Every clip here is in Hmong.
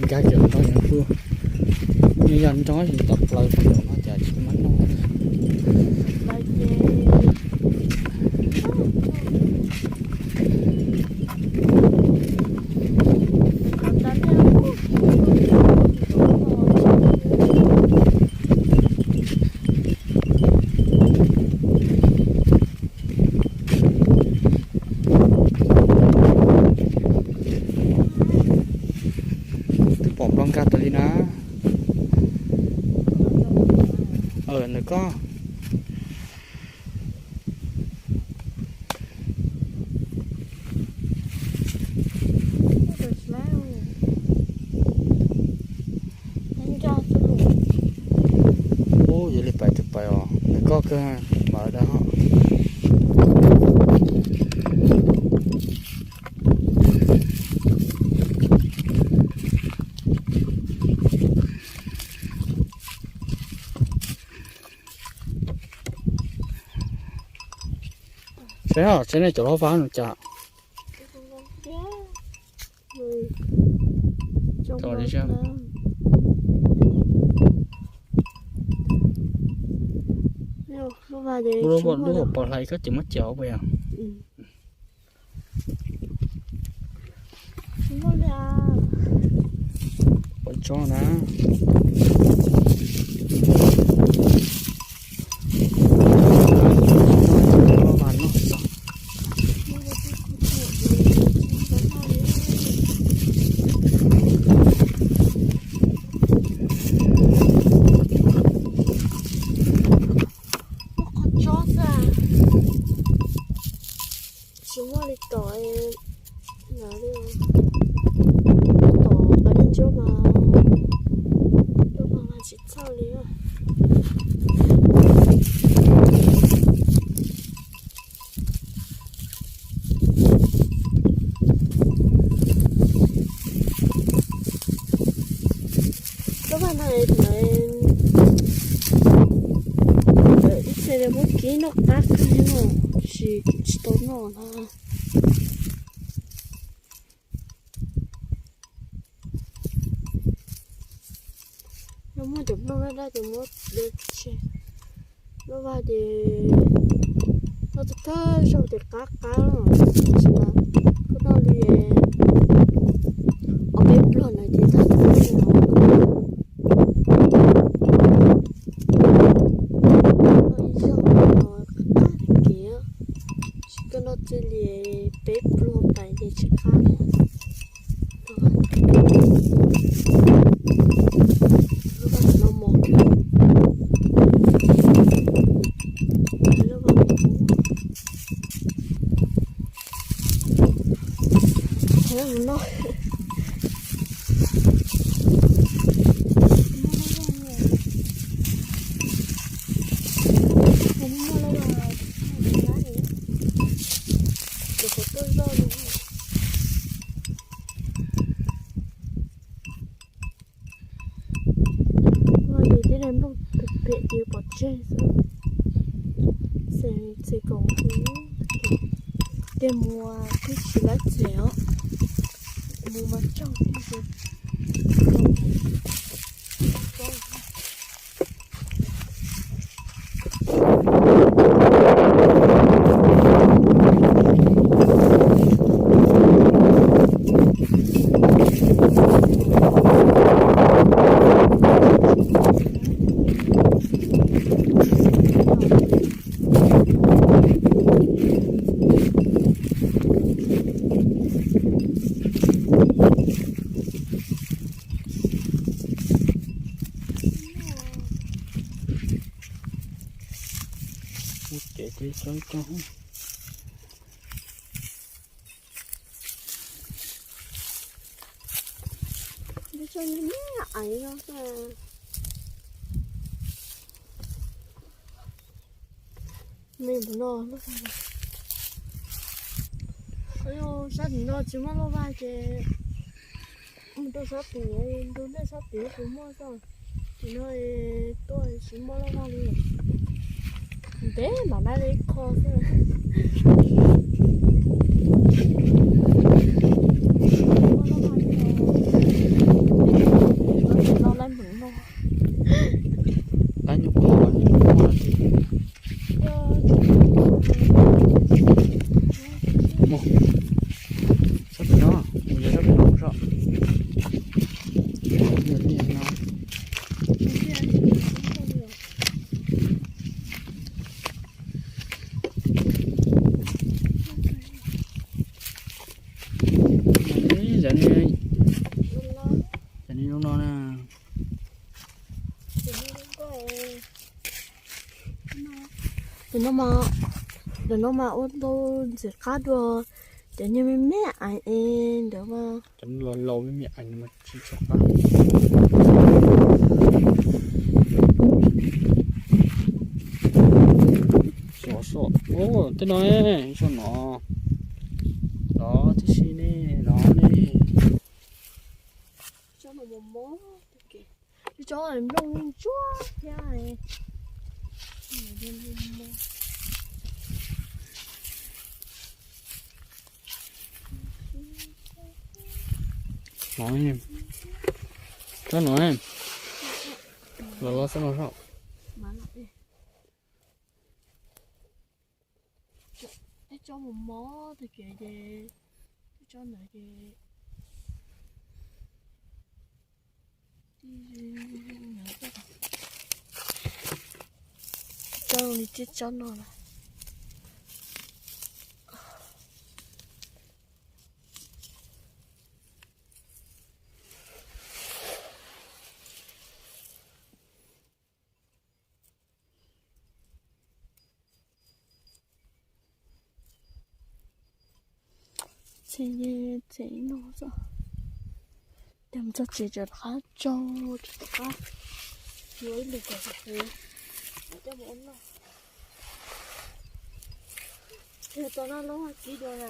Nkag cov nroj yog kuj, yog nroj tsis tau plaws pem no cas tsis muaj noj. Twb pom nplooj nkag tas li na. Ntawm koj. Ub, yuav li pais twb pais os, ntawm koj kawg, mam da ho. Saib os, saib nej cov loj vag no cas. Lub hauv paus hlais koj tsis muab cov puas yog? Pom tso na. Muaj qhov tsob xwb. Tsis muaj li tom, tom qab nej ntsuab mas, ntsuab mas mas tsis txhawj li. Lub vaj no es thaum ib txhia muab kib noj qab kawg no, tab sis kuv tsis tau noj na. Yog muaj cov nplooj daj daj ces muab de tseg. Lub vaj ces noj thawj thawj zaug ces qab qab los, tab sis mas koj noj li ob peb pluag na ces tag. Noj ib zaug no qab kev, tab sis koj noj txij li peb pluag pais ces tsis qab li. Vaj ces tib daim nplooj phem phem ces pov tseg xwb. Xav txhais kaus hwv, tej mus twb tsis laib txhais os, mus mas tsaug tib si. Ua kev tib tsob tsob. Me ntsis no, sab tim no tsis muaj loj vag ces mus rau sab tim, rau nej sab tim puas muaj xwb. Tim no tuaj tsis muaj loj vag li. Ntev mam nab li qho xwb. Muaj loj vag li os. Lub no na. Tus no mas, tus no mas ua tau ntxim qab dua, cov niag me me eev eev ntawd mas. Cov laus laus me me eev mas tsis tshua qab. Xyov soj, tej no, soj no, los tib si ne, los ne. Tsob no mos mos, tsob nplooj ntsuab thiab. Tsob no, los los tsob no soj. Tsob mos mos tag kev ces, tsob ntawd ces tsob li tsob no na. Txheeb no xwb, ces mus txog tsev rov qab tso, rov qab yuav ib lwm kom hu coj mus ua noj. Tau no lub hau kib dua na.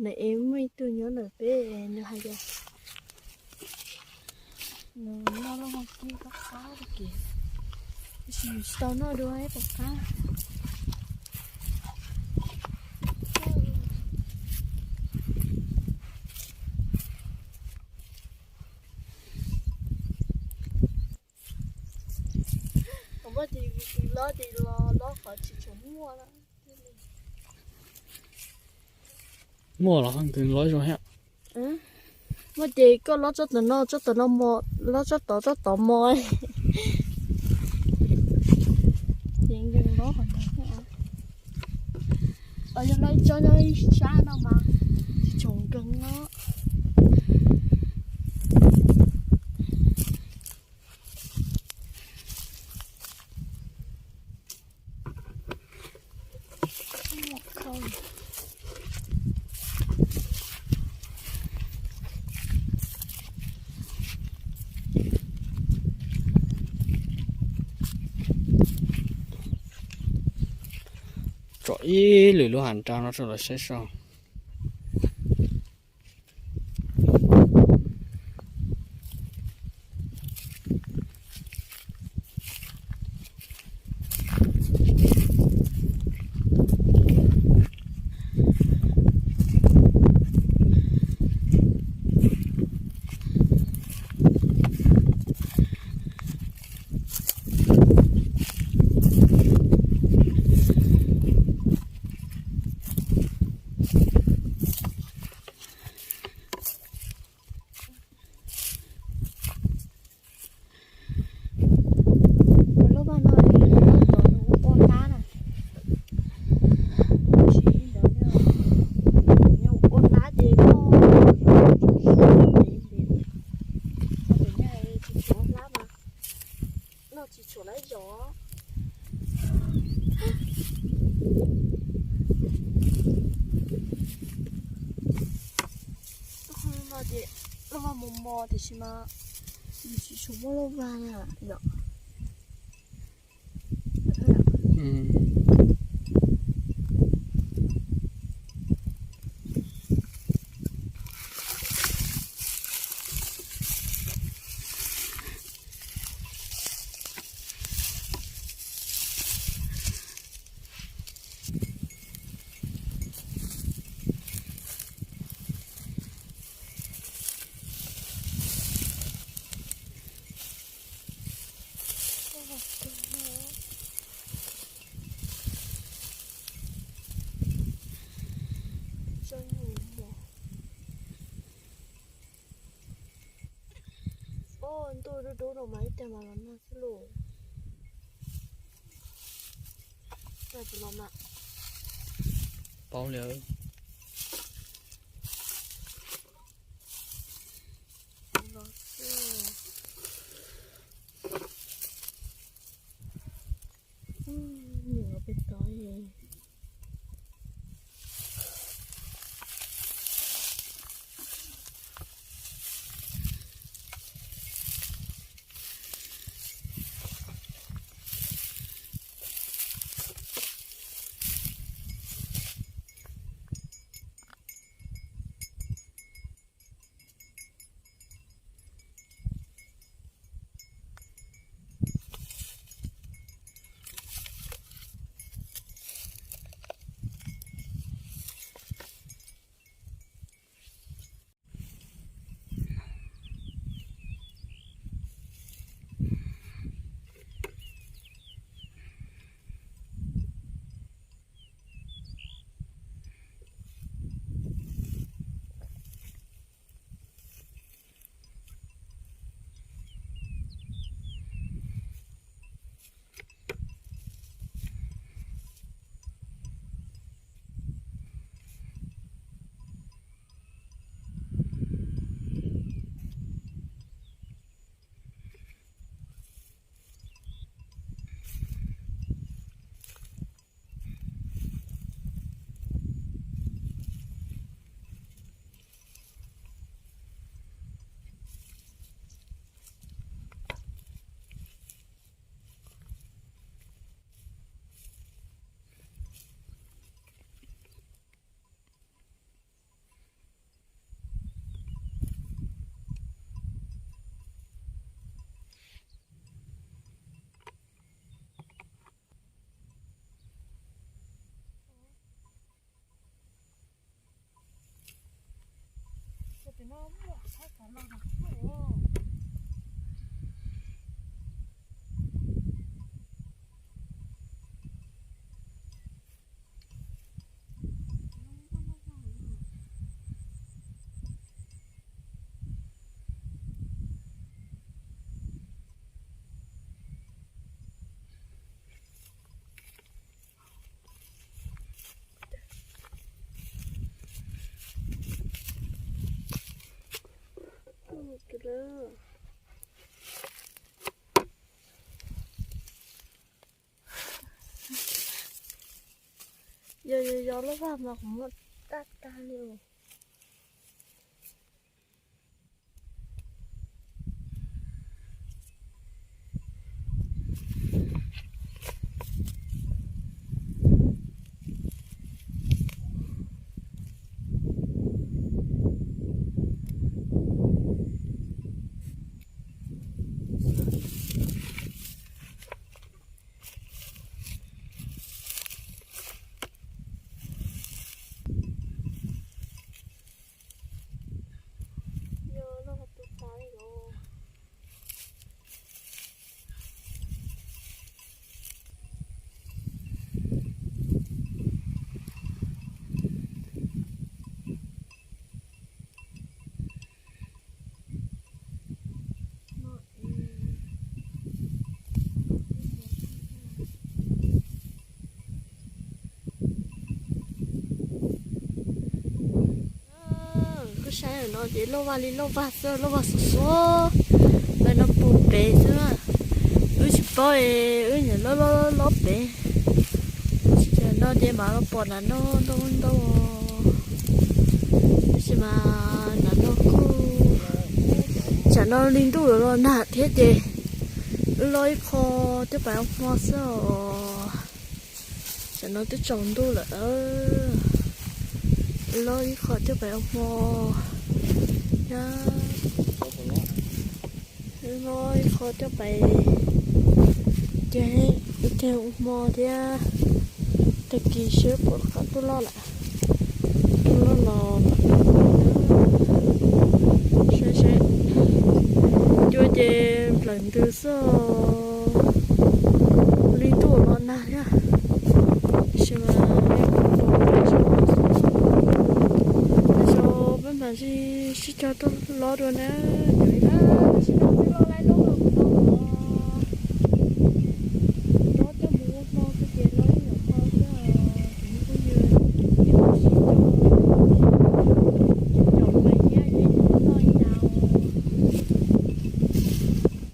Nws es muaj ib tug nyob ntawm peb, nws hais tias nws noj lub hau kib qab qab tag kev, tab sis nws tsis tau noj dua ib qho qab. Muaj ces lob ces los lob qhov tsis tshua muaj. Muaj los nws lob zoo thiab. Muaj ces koj lob tsob tod no, tsob tod no mos, lob tsob tod, tsob tod mos. Ces nkees lob qhov ntawd thiab. Yog lob tsob nyob ib sab no mas tsis tshua nkees no. Tso ib lwm lub hav nrau no rau lawv saib so. Lub vaj no, lub vaj no ua qab na. Tsis ntawd, yog ua qab ces noj, noj tsis tshua qab mas, noj tsis tshua lawv zos. Lub vaj mos mos tiam sis mas nws tsis tshua muaj lub vaj na yom. Ntuj dub dub no mas ib tag mas los nag xwb lauj. Paub li. Yog yog yog lub vaj mas kuv muaj tag tag li. Koj saib no ces loj vag li loj vag xwb, loj vag xub xub, ntawm no puag pem xwb na. Wb tsis paub es wb nyiam loj loj loj pem. Tam no ces mam los pom nram no ntau ntau, tab sis mas nram no kuj, tam no li ntuj los nag thiab ces wb loj ib qho thiaj pais ua hmo xwb os. Tam no twb tsaus ntuj lawm, wb loj ib qho thiaj pais ua hmo thiab. Wb loj ib qho thiaj pais ces ib teg ua hmo thiab. Tag kis seb puas qab tuaj loj lawm. Tuaj loj los mam tuaj. Saib saib, cua ces nplawm ntws xwb os. Li ntuj los nag thiab, tab sis mas nej pom, peb mam sib cog tuaj lov dua na.